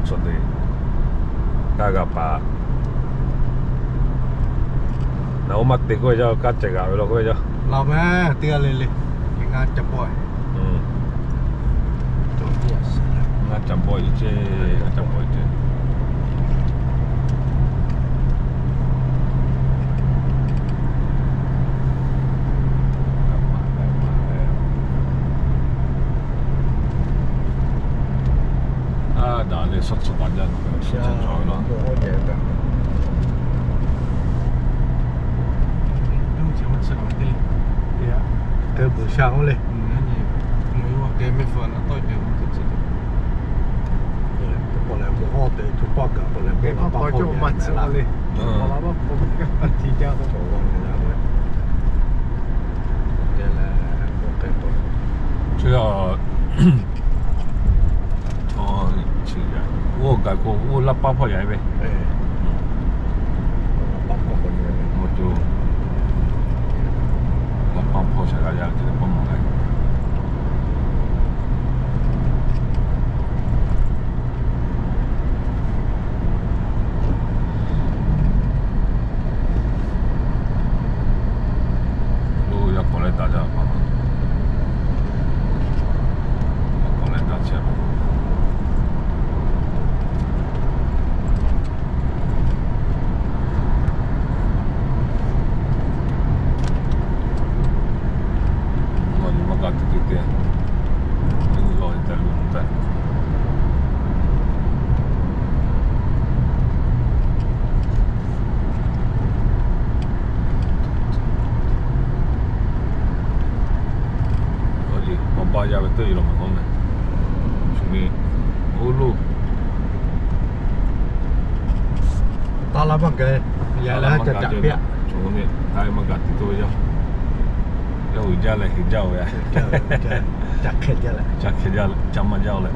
Chaw te kaˇ g'a paˍ. Naˬ oˇ maˇ te k'oˆ ve yaˇ, kaˇ ceh g'aꞈ ve la k'oˆ ve yaˇ. Laˬ meh teˇ g'aˇ le le. Ngaˇ ca bawˆ e. Ngaˇ ca bawˆ e ceˇ, ngaˇ ca bawˆ e ceˇ. A daꞈ leh shaˉ tcuhˉ taˍ jaˇ, shaˉ tcuhˉ cawˬ ve laˇ. Keu buiˬ sha k'oˆ le. K'awꞈ leh bon hawˇ te co paˆ gaˬ k'awꞈ leh bon la paˇ hpawˇ ve le. Chi a, oˇ gaˬ k'o oˇ laˇ paˇ hpawˇ yaꞈ ve. Maˇ to, laˇ paˇ hpawˇ shaˍ g'a yaˇ te paˇ maˇ g'a. Lo yaˇ k'awꞈ leh daꞈ jaˇ pa, yaˇ k'awꞈ leh daꞈ chehˇ pa. Nawˬ nyi maˇ g'a tuˬ te te, teˇ nyi g'aw te te lo taꞈ. Awˬ ba yaˇ ve teˇ yi law maˬ k'oˆ meh. Shu ve oˇ loˇ taˇ laˇ maˇ gaˬ, yaꞈ leh ca caꞈ piˇ-a. Shu ve taˇ maˇ gaˬ te to ve yaˇ. Yaˇ uiˍ jaˇ leh heˍ jaˇ-oˬ ve. Ca hk'e jaˇ leh, ca hk'e jaˇ leh, ca maˇ jaˇ-oˬ leh.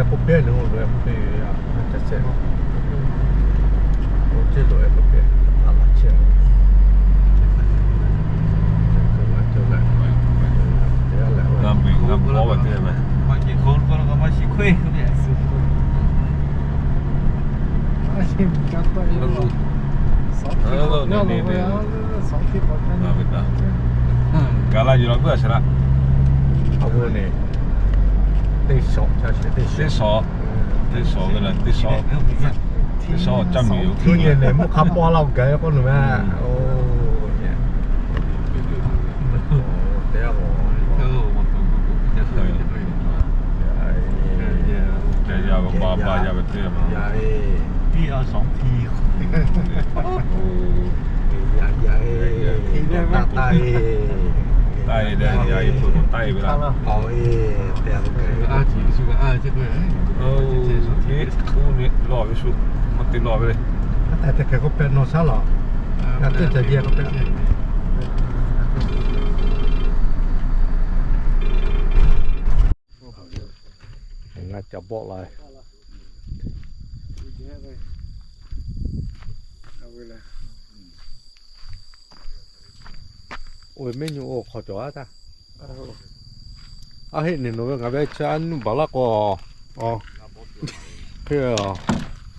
K'oˆ piˇ, nawˬ hui k'oˆ piˇ ve, a, ca chehˇ. K'o ceˇ loꞈ-e k'oˆ piˇ, a, laꞈ chehˇ. Gaˬ la yuˬ la g'uˇ a shaˍ laꞈ. A, teˇ shawˍ, teˇ shawˍ, teˇ shawˍ ve la, teˇ shawˍ, teˇ shawˍ caˇ miˬ yoˬ. Cuˇ nyi nehˬ mvuhˇ hk'a pawˇ laˇ gaˬ k'oˆ nawˬ ma. Ca yaˇ ve ba ba yaˇ ve teˇ ma. Taˇ e leh, yaˇ e hpu taˇ e ve laˇ. Teˇ hk'uˇ ni lawˬ ve shu, maˇ te lawˬ ve le. Teˇ hkeh k'oˆ pehꞈ nawˬ shaˉ laˬ. Teˇ hkeh k'oˆ pehꞈ. Ngaˬ ca bawˆ la. Oˇ ve mehˆ nyi oˇ hk'aw cawˬ a taˇ. A heˆ, nawˬ ve ngaˬ ve chi a nuˇ baˬ laˇ k'o, hk'e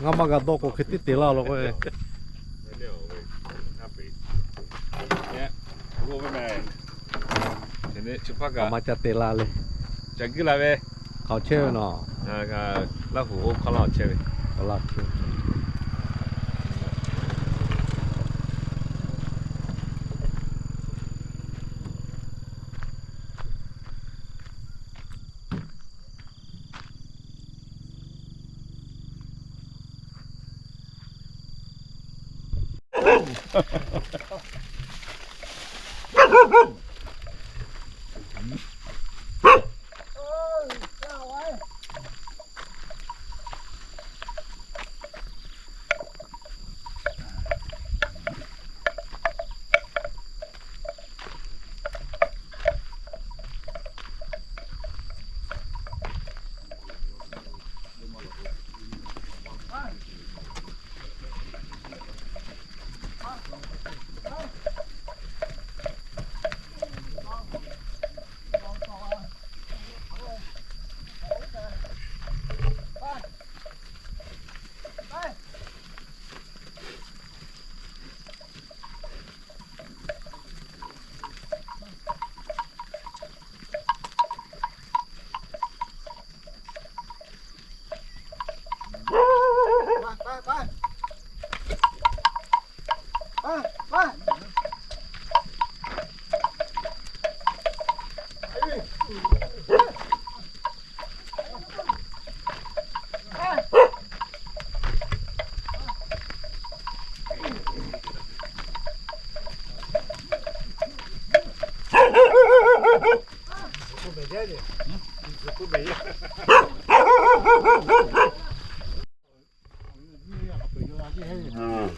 ngaˇ maˇ g'a dawˇ k'o hk'e teˇ te laˇ law k'o. Maˇ ca te la le. Ca guiˇ la ve. Hk'aw chehˇ ve nawˬ. Laˇ huˍ oˇ hk'aw laˇ chehˇ ve.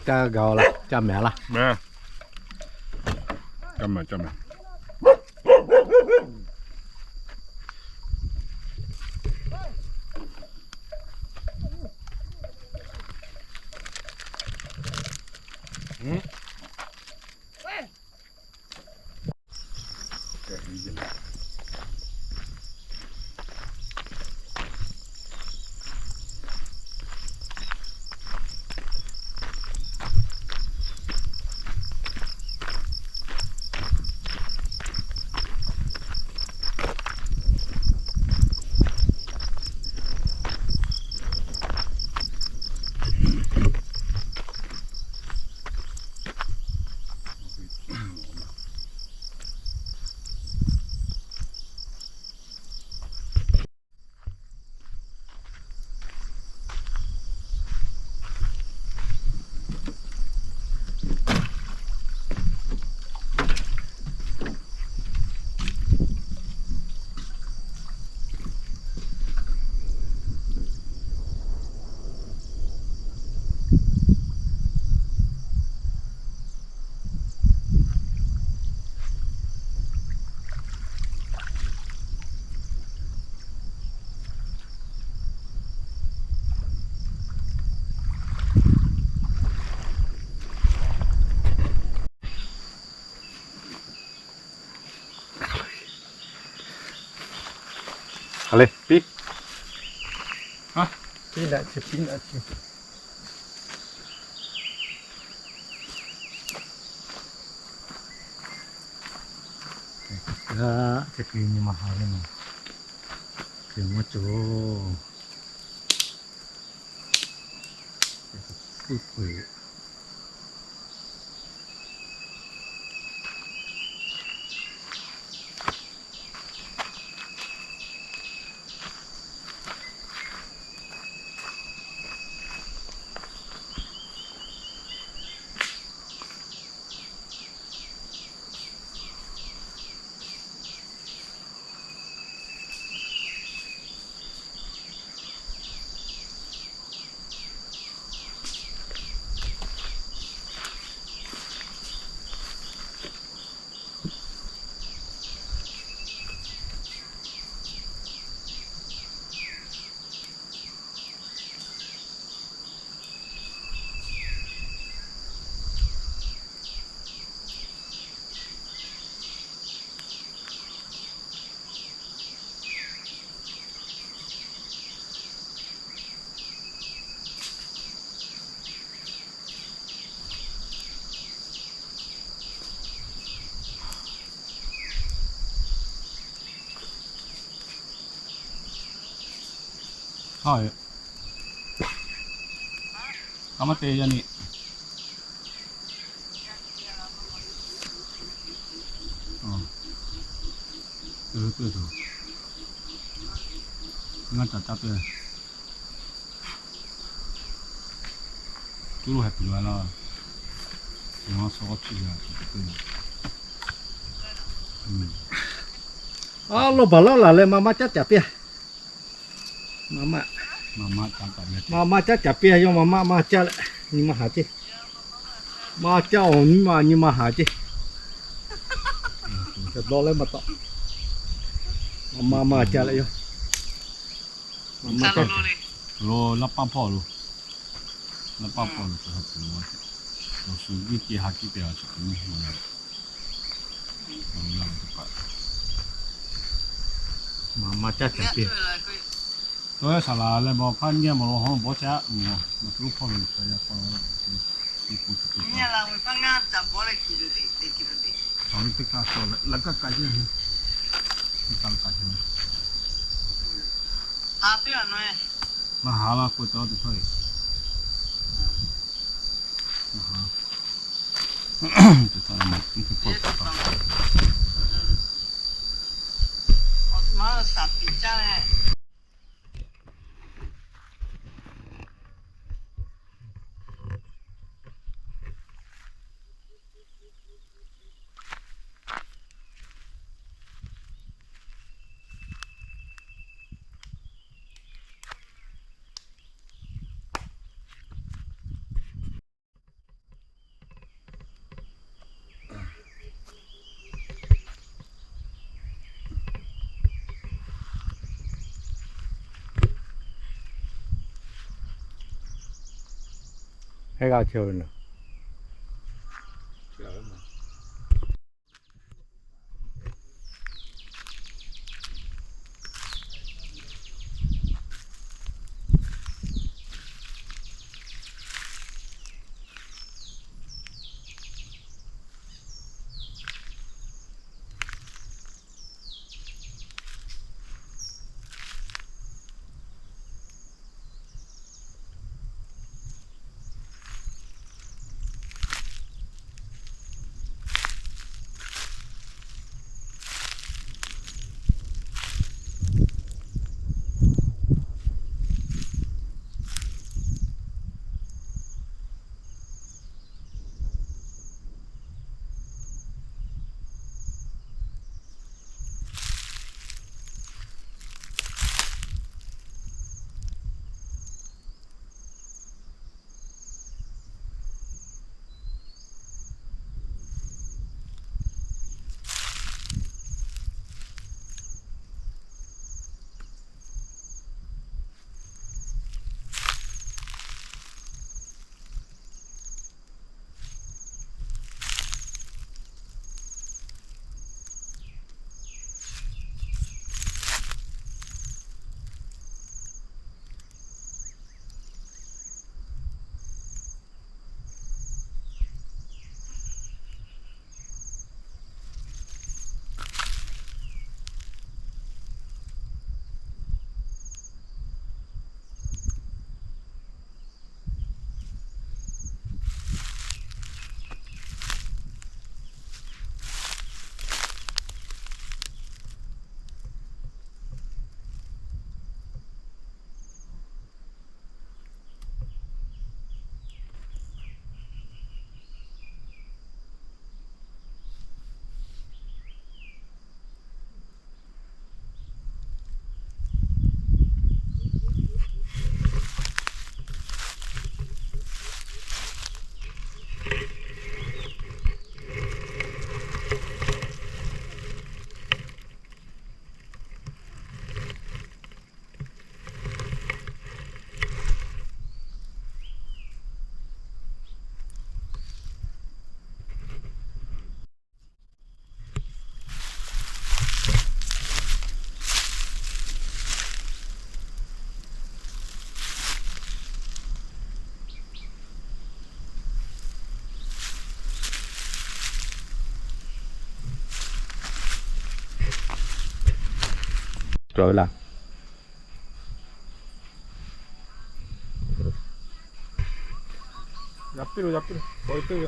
Caˇ gaˬ-oˬ laˇ, caˇ mehˍ laˇ. Leh piˇ. Piˇ daꞈ chi, piˇ daꞈ chi. Chi hk'e nyi ma haˍ ve naˬ, hk'e maˇ cawˬ. Puiˉ peuˬ. Haˬ, a maˇ te yaˇ ni. Ngaˇ ca caˇ te. Cuˇ lo haiˬ piˍ la laˇ. Suh chiˇ yaꞈ te. Lawˇ baˬ lawˇ laˬ leh ma maˇ caˉ caˍ piˇ. Ma maˇ, ma maˇ caˉ caˍ piˇ. Yawˇ ma maˇ maˇ caˇ leh nyi ma haˍ ceˇ. Maˇ caˇ awˬ nyi ma, nyi ma haˍ ceˇ. Dawˇ leh maˇ taw. Ma maˇ caˇ leh yawˇ. Lo laˇ paˇ hpawˇ lo. Laˇ paˇ hpawˇ lo, awˬ suˍ viˇ te ha kiˇ te a chi k'o, ma caˉ caˍ piˇ. Tawˇ saˍ laˍ leh mawˬ hpaˇ nyi mawˬ lo hawˉ bawˇ caˉ mawˬ, mawˬ tuˉ hpawˇ lo ca yaˇ paw. Aˬ ve teˇ kaˇ sawˬ leh laꞈ kaˇ kaꞈ yeˇ, teˇ kaˇ kaꞈ yeˇ. Maˇ haˍ laˇ k'oˆ taˍ tuˬ hpawˇ e. Maˇ haˍ. Teˇ kaˇ maˇ teˇ hpawˇ taˍ taˍ. Heh g'a cheu naˬ. ve laˇ. Yaꞈ piˇ lo, yaꞈ piˇ lo, k'awꞈ e teˇ ve.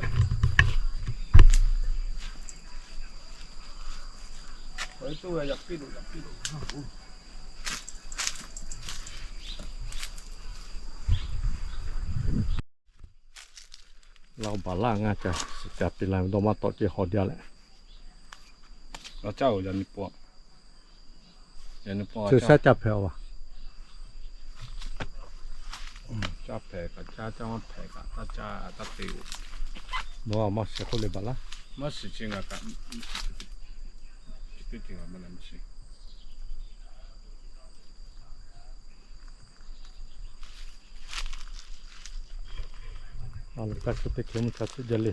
K'awꞈ e teˇ ve, yaꞈ piˇ lo, yaꞈ piˇ lo. Laˇ baˬ laˇ ngaˇ ca, suh ca piˇ la ve dawˇ maˇ tawˆ ce haw jaˇ leh. Laˇ caˇ oˬ, yaꞈ nyi pawˆ. Yaꞈ nyi pawˆ, suh shaˉ caˇ hpehꞈ a. Caˇ hpehꞈ kaꞈ caˇ, caˇ maˇ hpehꞈ kaꞈ taˇ caˇ, taˇ te oˬ. Nawˬ maˇ shiˍ k'oˆ le baˬ laˇ. Maˇ shiˍ chi ngaˬ kaꞈ, chi teˇ ceuˬ ngaˬ maˇ na maˇ shiˍ. A, lo kaˇ chi teˇ hkeh mvuhˇ cha chi jaˇ le.